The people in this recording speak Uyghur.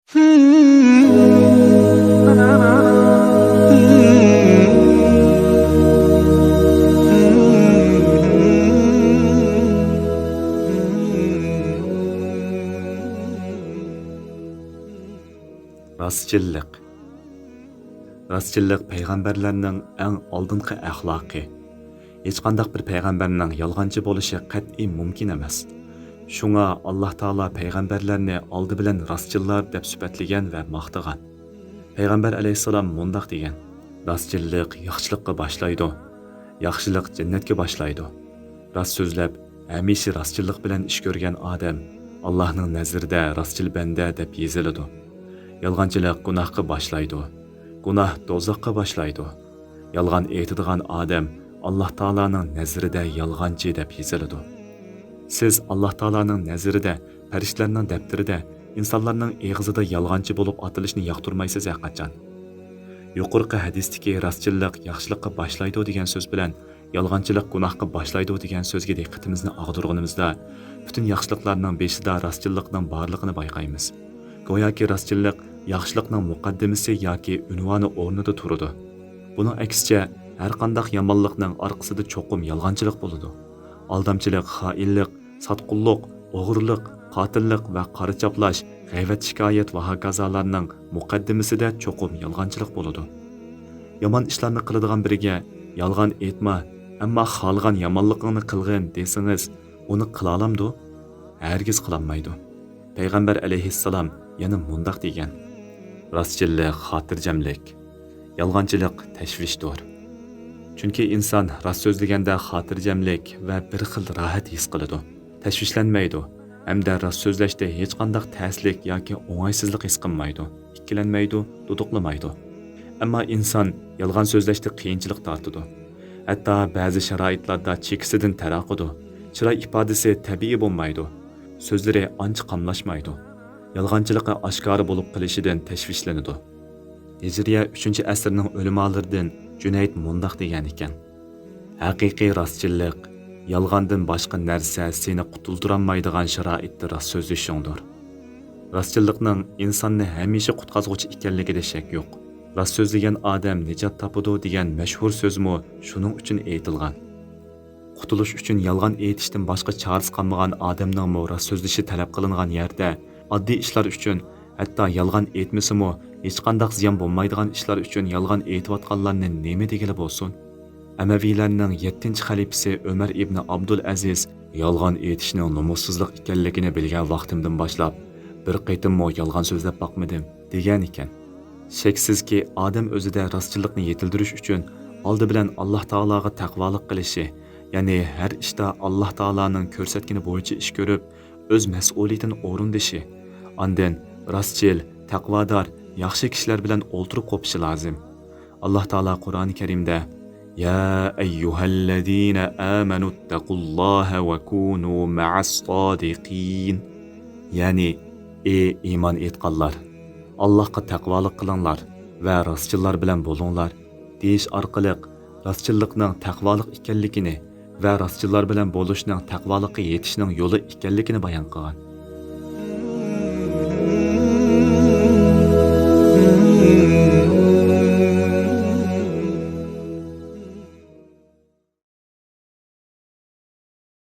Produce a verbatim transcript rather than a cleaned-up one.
راستچىللىق. راستچىللىق پەيغەمبەرلەرنىڭ ئەڭ ئالدىنقى ئەخلاقى. ھېچقانداق بىر پەيغەمبەرنىڭ يالغانچى بولۇشى قەتئىي مۇمكىن ئەمەس. شۇڭا ئاللاھ تائالا پەيغەمبەرلەرنى ئالدى بىلەن راستچىللار دەپ سۈپەتلىگەن ۋە ماختىغان. پەيغەمبەر ئەلەيھىسسالام مۇنداق دېگەن: «راستچىللىق ياخشىلىققا باشلايدۇ، ياخشىلىق جەننەتكە باشلايدۇ.» راست سۆزلەپ، ھەمىشە راستچىللىق بىلەن ئىش كۆرگەن ئادەم ئاللاھنىڭ نەزىرىدە راستچىل بەندە دەپ يېزىلىدۇ. يالغانچىلىق گۇناھقا باشلايدۇ، گۇناھ دوزاخقا باشلايدۇ. يالغان ئېيتىدىغان ئادەم ئاللاھ تائالانىڭ نەزىرىدە يالغانچى دەپ يېزىلىدۇ. سىز ئاللاھ تائالانىڭ نەزىرىدە، پەرىشتىلەرنىڭ دەپتىرىدە، ئىنسانلارنىڭ ئېغىزىدا يالغانچى بولۇپ ئاتىلىشنى ياقتۇرمايسىز ھەرقاچان. يۇقىرىقى ھەدىستىكى «راستچىللىق ياخشىلىققا باشلايدۇ» دېگەن سۆز بىلەن «يالغانچىلىق گۇناھقا باشلايدۇ» دېگەن سۆزگە دىققىتىمىزنى ئاغدۇرغىنىمىزدا، پۈتۈن ياخشىلىقلارنىڭ بېشىدا راستچىللىقنىڭ بارلىقىنى بايقايمىز. گوياكى راستچىللىق ياخشىلىقنىڭ مۇقەددىمىسى ياكى ئۇنۋانى ئورنىدا تۇرىدۇ. بۇنىڭ ئەكسىچە، ھەرقانداق يامانلىقنىڭ ئارقىسىدا چوقۇم يالغانچىلىق بولىدۇ. ئالدامچىلىق، خائىنلىق، ساتقۇنلۇق، ئوغرىلىق، قاتىللىق ۋە قارا چاپلاش، غەيۋەت-شىكايەت ۋە ھاكازالارنىڭ مۇقەددىمىسىدە چوقۇم يالغانچىلىق بولىدۇ. يامان ئىشلارنى قىلىدىغان بىرىگە «يالغان ئېيتما، ئەمما خالىغان يامانلىقىڭنى قىلغىن» دېسىڭىز، ئۇنى قىلالامدۇ؟ ھەرگىز قىلالمايدۇ. پەيغەمبەر ئەلەيھىسسالام يەنە مۇنداق دېگەن: «راستچىللىق خاتىرجەملىك، يالغانچىلىق تەشۋىشتۇر.» چۈنكى ئىنسان راست سۆزلىگەندە خاتىرجەملىك ۋە بىر خىل راھەت ھېس قىلىدۇ. تەشۋىشلەنمەيدۇ ھەمدە راست سۆزلەشتە ھېچقانداق تەسلىك ياكى ئوڭايسىزلىق ھېس قىلمايدۇ، ئىككىلەنمەيدۇ، دۇدۇقلىمايدۇ. ئەمما ئىنسان يالغان سۆزلەشتە قىيىنچىلىق تارتىدۇ. ھەتتا بەزى شارائىتلاردا چېكىسىدىن تەرقىدۇ. چىراي ئىپادىسى تەبىئىي بولمايدۇ. سۆزلىرى ئانچە قاملاشمايدۇ. يالغانچىلىقى ئاشكارا بولۇپ قېلىشىدىن تەشۋىشلىنىدۇ. ھىجرىيە ئۈچىنچى ئەسىرنىڭ ئۆلىمالىرىدىن جۈنەيد مۇنداق دېگەن ئىكەن: «ھەقىقىي راستچىللىق، يالغاندىن باشقا نەرسە سېنى قۇتۇلدۇرالمايدىغان شارائىتتا راست سۆزلىشىڭدۇر.» راستچىللىقنىڭ ئىنساننى ھەمىشە قۇتقازغۇچى ئىكەنلىكىدە شەك يوق. «راست سۆزلىگەن ئادەم نىجات تاپىدۇ» دېگەن مەشھۇر سۆزمۇ شۇنىڭ ئۈچۈن ئېيتىلغان. قۇتۇلۇش ئۈچۈن يالغان ئېيتىشتىن باشقا چارىسى قالمىغان ئادەمنىڭمۇ راست سۆزلىشى تەلەپ قىلىنغان يەردە، ئاددىي ئىشلار ئۈچۈن، ھەتتا يالغان ئېيتمىسىمۇ، ھېچقانداق زىيان بولمايدىغان ئىشلار ئۈچۈن يالغان ئېيتىۋاتقانلارنى نېمە دېگىلى بولسۇن؟ ئەمەۋىيلەرنىڭ يەتتىنچى خەلىپىسى ئۆمەر ئىبنى ئابدۇل ئەزىز: «يالغان ئېيتىشنىڭ نومۇسسىزلىق ئىكەنلىكىنى بىلگەن ۋاقتىمدىن باشلاپ، بىر قېتىممۇ يالغان سۆزلەپ باقمىدىم» دېگەن ئىكەن. شەكسىزكى، ئادەم ئۆزىدە راستچىللىقنى يېتىلدۈرۈش ئۈچۈن ئالدى بىلەن ئاللاھ تائالاغا تەقۋالىق قىلىشى، يەنى ھەر ئىشتا ئاللاھ تائالانىڭ كۆرسەتكىنى بويىچە ئىش كۆرۈپ، ئۆز مەسئۇلىيىتىنى ئورۇندىشى، ئاندىن راستچىل، تەقۋادار، ياخشى كىشىلەر بىلەن ئولتۇرۇپ قوپۇشى لازىم. ئاللاھ تائالا قۇرئانى كەرىمدە: «يا أيها الذين آمنوا اتقوا الله وكونوا مع الصادقين.» يەنى، «ئى ئىمان ئېيتقانلار، ئاللاھقا تەقۋالىق قىلىڭلار ۋە راستچىللار بىلەن بولۇڭلار» دېيىش ئارقىلىق راستچىللىقنىڭ تەقۋالىق ئىكەنلىكىنى ۋە راستچىللار بىلەن بولۇشنىڭ تەقۋالىققا يېتىشنىڭ يولى ئىكەنلىكىنى بايان قىلغان.